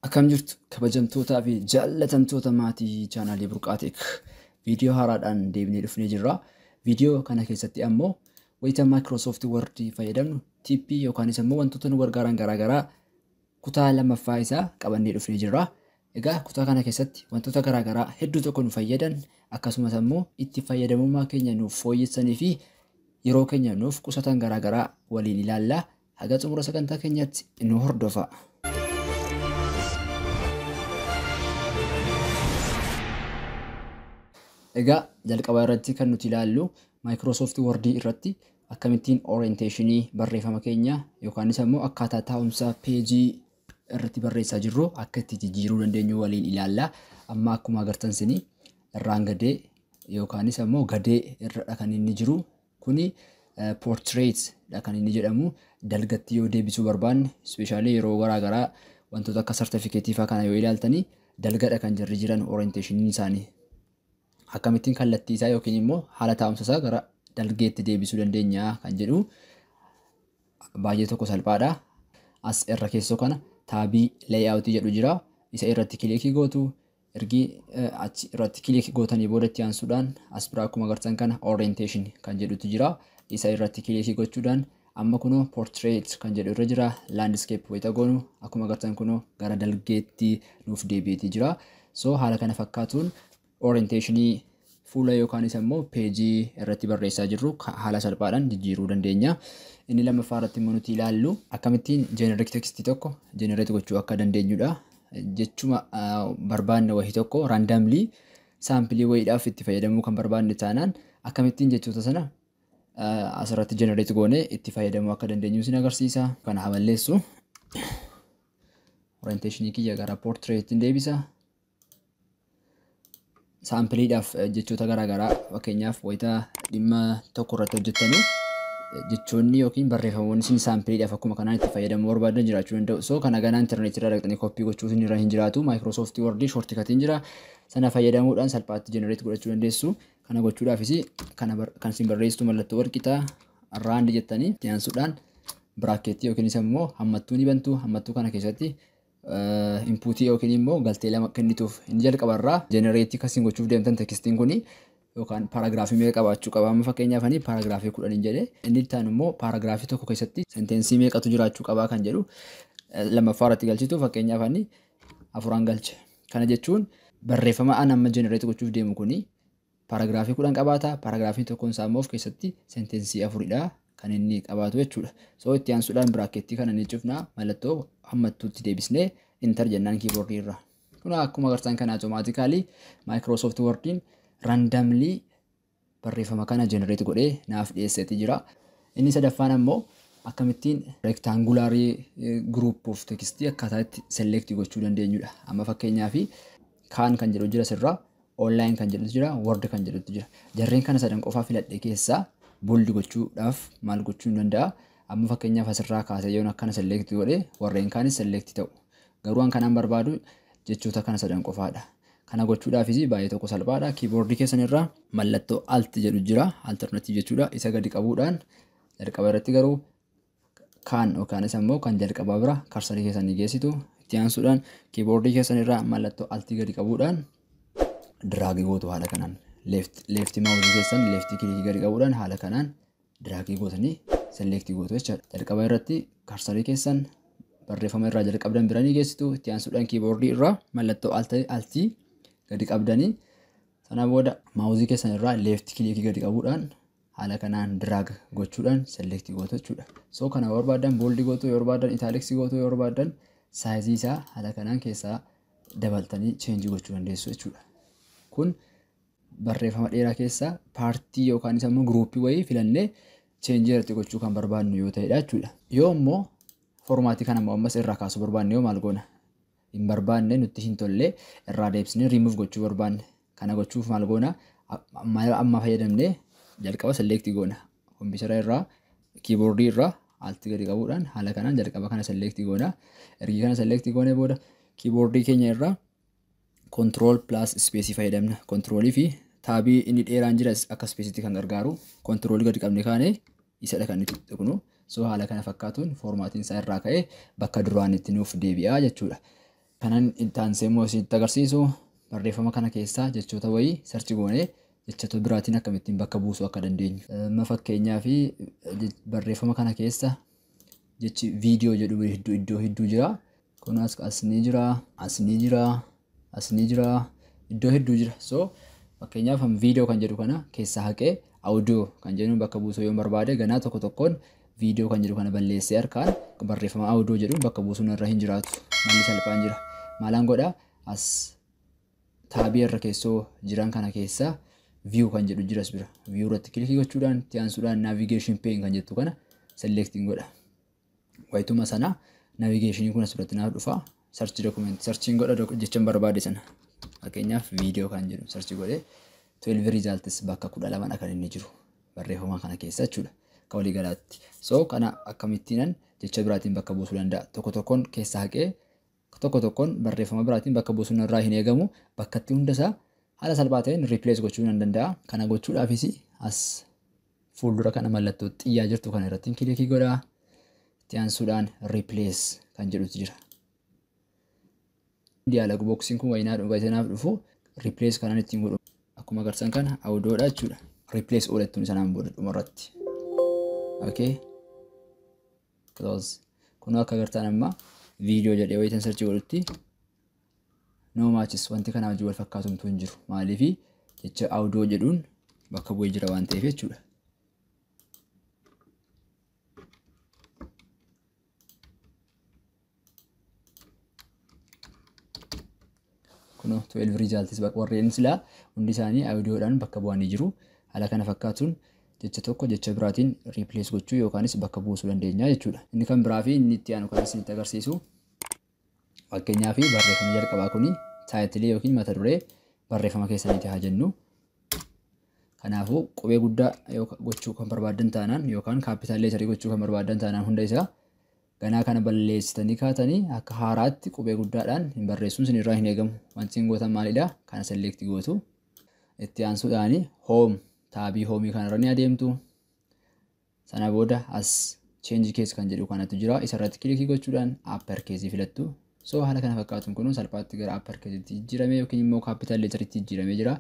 Akkam jirtu kabajamtootaa fi jaallatamtoota maatii chaanaalii Burqaa Tech, viidiyoo haaraadhaan deebinee dhufnee jirra. Viidiyoo kana keessatti ammoo wayita Microsoft Word fayyadamnu tippii yookaanis ammoo wantoota nu gargaaran garaagaraa kutaa lammaffaa isaa qabannee dhufnee jirra. Egaa kutaa kana keessatti wantoota garaagaraa hedduu tokko nu fayyadan, akkasumas ammoo itti fayyadamummaa keenya nuuf fooyyessanii fi yeroo keenya nuuf qusatan garaagaraa waliin ilaalla. Haga xumura sagantaa keenyaatti nu hordofa. Egaa jalqaba irratti kan nuti ilaallu Microsoft Word irratti akkamittiin orienteeshinii barreeffama keenya yookaanis ammoo akkaataa taa'umsa peejii irratti barreessaa jirru akka itti jijjiiruu dandeenyu waliin ilaalla. Amma akkuma agartan sini irraan gadee yookaanis ammoo gadee irradha kan inni jiru. Kuni portrait dha kan inni jedhamu. Dalgatti yoo deebisuu barbaanne, ispeeshaalii yeroo garaagaraa wantoota akka sartifikeetii fa'aa kana yoo ilaaltanii, dalgadha kan jarri jiran orienteeshiniin isaanii. Akkamittiin kallattii isaa yookiin immoo haala taa'umsa isaa gara dalgeetti deebisuu dandeenya kan jedhu baay'ee tokko salphaadha. As irra keessoo kana taabii layout jedhu jira. Isa irratti kilikii gootu. Ergi achi irratti kilikii gootanii booda itti aansuudhaan as biraa akkuma agartan kana orientation kan jedhutu jira. Isa irratti kilikii gochuudhaan amma kunoo portrait kan jedhu irra jira. Landscape wayita goonu akkuma agartan kunoo gara dalgeetti nuuf deebi'eeti jira. So haala kana fakkaatuun orienteeshinii fuula yookaanis ammoo peejii irratti barreessaa jirru haala salphaadhaan jijjiiruu dandeenya. Inni lammaffaa irratti immoo nuti ilaallu akkamittiin generic text tokko generate gochuu akka dandeenyudha. Jechuma barbaanne wahii tokko randomly saampilii wayiidhaaf itti fayyadamuu kan barbaanne taanaan, akkamittiin jechoota sana asirratti generate goonee itti fayyadamuu akka dandeenyu isin agarsiisa. Kana haballeessu. Orienteeshinii kiyya gara portraitiin deebisa. Saampiliidhaaf jechoota garaagaraa, fakkeenyaaf wayita dhimma tokko irratti hojjettanu, jechoonni yookiin barreeffamoonni isin saampiliidhaaf akkuma kanaan itti fayyadamuu barbaadan jiraachuu danda'u. So kana ganaa intarneetii irraa dhaqxanii koppii gochuu isin irra hin jiraatu. Microsoft Word shortcutiin jira. Sana fayyadamuudhaan salphaatti generate godhachuu dandeessu. Kana gochuudhaafis kana kan isin barreessitu mallattoo walqixaa rand jettanii itti aansuudhaan biraakeettii yookiin immoo hammattuu ni bantu. Hammattuu kana keessatti inpuutii yookiin immoo galtee lama kennituuf. Inni jalqabarraa jenereetii akkasiin gochuuf deemtan tekstiin kuni yookaan paaraagiraafii meeqa qabaachuu qaba. Amma fakkeenyaaf ani paaraagiraafii 10 jedhe. Inni itti aanu immoo paaraagiraafii tokko keessatti senteensii meeqatu jiraachuu qabaa kan jedhu lammaffaa irratti galchitu. Fakkeenyaaf ani 4 galche. Kana jechuun barreeffama an amma jenereetii gochuuf deemu kuni paaraagiraafii 10 qabaata. Paaraagiraafiin tokkoon isaa immoo of keessatti senteensii 4dha kan inni qabaatu jechuudha. So itti aansuudhaan biraakeettii kana ni cufnaa, mallattoo hammattuutti deebisnee enter jennaan kiiboordii irra. Kun akkuma agartan kana automaatikaalii Microsoft Wordiin randomly barreeffama kana generate godhee naaf dhiyeesseeti jira. Inni sadaffaan ammoo akkamittiin rectangularii group of text akkaataa itti select gochuu dandeenyudha. Amma fakkeenyaaf kaan kan jedhu jira sirraa, online kan jedhutu jira, word kan jedhutu jira. Jarreen kana sadan qofaa filadhe keessaa bold gochuudhaaf maal gochuu hin danda'a? Amma fakkeenyaaf asirraa kaasee yoon akkana select godhe, warreen kaanis select ta'u. Garuu an kanaan barbaadu jechoota kana sadan qofaadha. Kana gochuudhaafis baay'ee tokko salphaadha. Kiiboordii keessan irraa mallattoo alt jedhu jira. Alternative jechuudha. Isa gadi qabuudhaan jalqaba irratti garuu kaan yookaanis ammoo kan jalqabaa bira karsarii keessan ni geessitu. Itti aansuudhaan kiiboordii keessan irraa mallattoo altii gadi qabuudhaan diraagii gootu haala kanaan. Leeftii maawuzii keessan leeftii kilikii gadi qabuudhaan haala kanaan diraagii gootanii selektii gootu jechaadha. Jalqaba irratti karsarii keessan barreeffama irraa jalqabdan bira ni geessitu. Itti aansuudhaan kiiboordii irraa mallattoo altii gadi qabdanii, sana booda maawuzii keessan irraa leeftii kilikii gadi qabuudhaan haala kanaan diraag gochuudhaan selektii gootu jechuudha. So kana yoo barbaadan booldii gootu, yoo barbaadan itaaliksii gootu, yoo barbaadan saayizii isaa haala kanaan keessaa dabaltanii cheenjii gochuu dandeessu jechuudha. Kun barreeffama dheeraa keessaa paartii yookaan immoo giruuppii wayii filannee cheenjii irratti gochuu kan barbaadnu yoo ta'edha jechuudha. Yoo immoo foormaatii kana immoo ammas irraa kaasuu barbaanne yoo maal goona? Hin barbaanne, nutti hin tolle, irraa deebisnee rimuuf gochuu barbaanne. Kana gochuuf maal goona? Amma fayyadamnee jalqaba selektii goona. Kompiitara irraa kiiboordii irraa alti gadi qabuudhaan haala kanaan jalqaba kana selektii goona. Ergi kana selektii goonee booda kiiboordii keenya irraa control plus space fayyadamna. Controlii fi taabii inni dheeraan jira akka spaceetti kan gargaaru control gadi qabne kaane isadha kan nuti tuqnu. So haala kana fakkaatuun foormaatiin isaa irraa ka'ee bakka duraan itti nuuf deebi'a jechuudha. Kanan itti aansee immoo isinitti agarsiisu barreeffama kana keessaa jechoota wayii search goonee jechoota biraatiin akkamittiin bakka buusuu akka dandeenyu. Amma fakkeenyaaf barreeffama kana keessa jechi viidiyoo jedhu iddoo hedduu jira. Kun as ni jira, as ni jira, as ni jira, iddoo hedduu jira. So fakkeenyaaf viidiyoo kan jedhu kana keessaa haqee audio kan jedhu bakka buusuu yoo barbaade ganaa tokko tokkoon viidiyoo kan jedhu kana balleessee harkaan barreeffama audio jedhu bakka buusuun irra hin jiraatu. Malli salphaan jira. Maalaan godhaa as taabii irra keessoo jiran kana keessa view kan jedhu jiras bira. View irratti kilikii gochuudhaan itti aansuudhaan navigation pane kan jettu kana selecting godha. Wayituma sana navigation kun as biratti naaf dhufa. Search document searching godha jechan barbaade sana. Fakkeenyaaf viidiyoo kan jedhu search godhee 12 results bakka 12 kan inni jiru barreeffama kana keessa jechuudha. Akka walii galaatti. So kana akkamittiinan jecha biraatiin bakka buusuu danda'a. Tokko tokkoon keessa haqee tokko tokkoon barreeffama biraatiin bakka buusuun irraa hin eegamu. Bakkatti hundasaa haala salphaa ta'een replace gochuu nan danda'a. Kana gochuudhaafis as fuuldura kana mallattoo xiyyaa jirtu kana irratti kilikii godhaa. Itti aansuudhaan replace kan jedhutu jira. Dialog boxiin kun wayinaaf dhufu replace kanaan ittiin godhu. Akkuma agartan kana audiodha jechuudha. Replace all jettuun sanaan booda dhumarratti. Okay. Close. Kun akka agartan amma viidiyoo jedhee wayitan search godhutti no matches wanti kana wajjin wal fakkaatumtu hin jiru. Maaliif jecha audio jedhuun bakka bu'ee jira waan ta'eef jechuudha. Kunoo 12 results warreen silaa hundi isaanii audiodhaan bakka bu'anii jiru. Haala kana fakkaatuun jecha tokko jecha biraatiin replace gochuu yookaanis bakka buusuu dandeenya jechuudha. Inni kan biraa fi inni itti aanu kan isinitti agarsiisu fakkeenyaaf barreeffamni jalqabaa kuni taayitilii yookiin mata duree barreeffama keessaniiti haa jennu. Kanaafuu qubee guddaa gochuu kan barbaaddan taanaan yookaan capital letterii gochuu kan barbaaddan taanaan hunda isaa ganaa kana balleessitanii kaatanii akka haaraatti qubee guddaadhaan hin barreessuun isinirraa hin eegamu. Wanti isin gootan maalidha? Kana select gootu. Itti aansuudhaan home taabii hoomii kanarra ni adeemtu. Sana booda as change case kan jedhu kanatu jira. Isarratti kilikii gochuudhaan upper case filattu. So haala kana fakkaatuun kun salphaatti gara upper caseetti jijjiirame yookiin immoo capital letteritti jijjiiramee jira.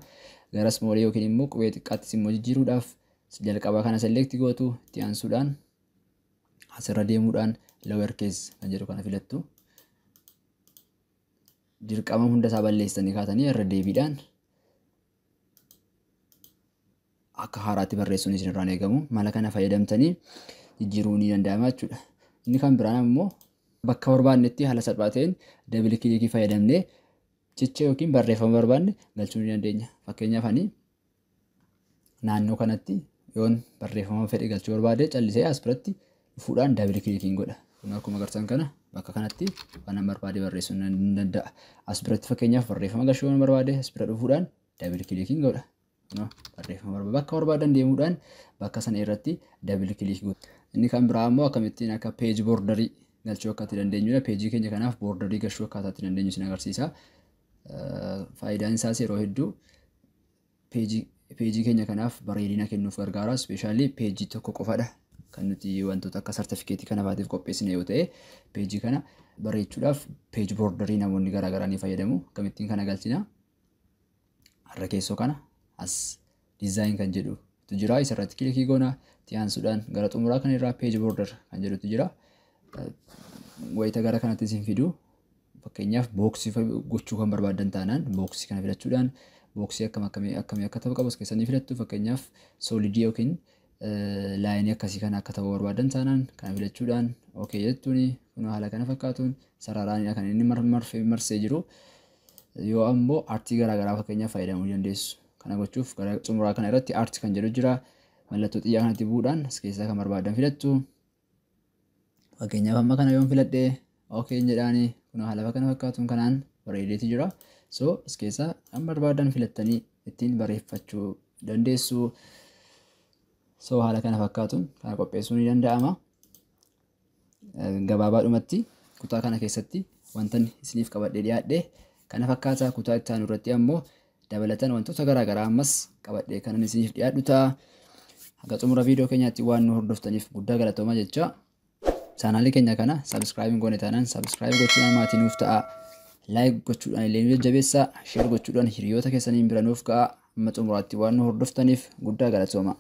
Gara small yookiin immoo qubee xiqqaattis immoo jijjiiruudhaaf jalqaba kana select gootu. Itti aansuudhaan asirra deemuudhaan lower case kan jedhu kana filattu. Dirqama hunda isaa balleessitanii kaatanii irra deebiidhaan akka haaraatti barreessuun isinirraa eegamu. Mala kana fayyadamtanii jijjiiruu ni danda'ama jechuudha. Inni kan biraan ammoo bakka barbaannetti haala salphaa ta'een double kilikii fayyadamnee jecha yookiin barreeffama barbaanne galchuu ni dandeenya. Fakkeenyaaf ani naannoo kanatti yoon barreeffama fedhe galchuu barbaade callisee as biratti dhufuudhaan double kilikiin godha. Kun akkuma agartan kana bakka kanatti waan barbaade barreessuu ni danda'a. As biratti fakkeenyaaf barreeffama galchuu waan barbaade as bira dhufuudhaan double kilikiin godha. Barreeffama barbaade bakka barbaadan deemuudhaan bakka sana irratti double kilikii godha. Inni kan biraa immoo akkamittiin akka page borderii galchuu akka itti dandeenyudha. Peejii keenya kanaaf borderii galchuu akkaataa itti dandeenyu isin agarsiisa. Faayidaan isaas yeroo hedduu peejii keenya kanaaf bareedina kennuuf gargaara. Ispeeshaalii peejii tokko qofadha kan nuti wantoota akka sartifikeetii kana faatiif qopheessine yoo ta'e peejii kana bareechuudhaaf page borderii namoonni garaagaraa ni fayyadamu. Akkamittiin kana galchina? Har'a keessoo kana as design kan jedhutu jira. Isarratti kilikii goona. Itti aansuudhaan gara xumuraa kan irraa page border kan jedhutu jira. Wayita gara kanatti isin fidu. Fakkeenyaaf booksii gochuu kan barbaaddan taanaan booksii kana filachuudhaan booksii akkam akkamii akkamii akka ta'u qabus keessanii filattu. Fakkeenyaaf soolidii yookiin laayinii akkasii kana akka ta'u barbaadan taanaan kana filachuudhaan okay jettuuni kun haala kana fakkaatuun sararaanidha kan inni marsee jiru. Yoo ammoo aartii garaagaraa fakkeenyaaf fayyadamuu dandeessu. Kana gochuuf gara xumuraa kana irratti aartii kan jedhu jira. Mallattoo xiyyaa kanatti bu'uudhaan as keessaa kan barbaadan filattu. Fakkeenyaaf amma kana yoon filadhee okay jedhaani kun haala kana fakkaatuun kanaan bareedeeti jira. So as keessaa kan barbaadan filattanii ittiin bareeffachuu dandeessu. So haala kana fakkaatuun kana qopheessuu ni danda'ama. Gabaabaadhumatti kutaa kana keessatti wanta isiniif qabadhee dhiyaadhe kana fakkaata. Kutaa itti aanu irratti ammoo dabalatan wantoota garaagaraa ammas qabadhee kanan isiniif dhiyaadhu ta'a. Haga xumura viidiyoo keenyaatti waan nu hordoftaniif guddaa galatooma jecha. Chaanaalii keenya kana subscribe goone taanaan subscribe gochuudhaan maatii nuuf ta'a. Like gochuudhaan illee nu jajjabeessaa. Share gochuudhaan hiriyoota keessaniin bira nuuf ga'a. Amma xumuraatti waan nu hordoftaniif guddaa galatooma.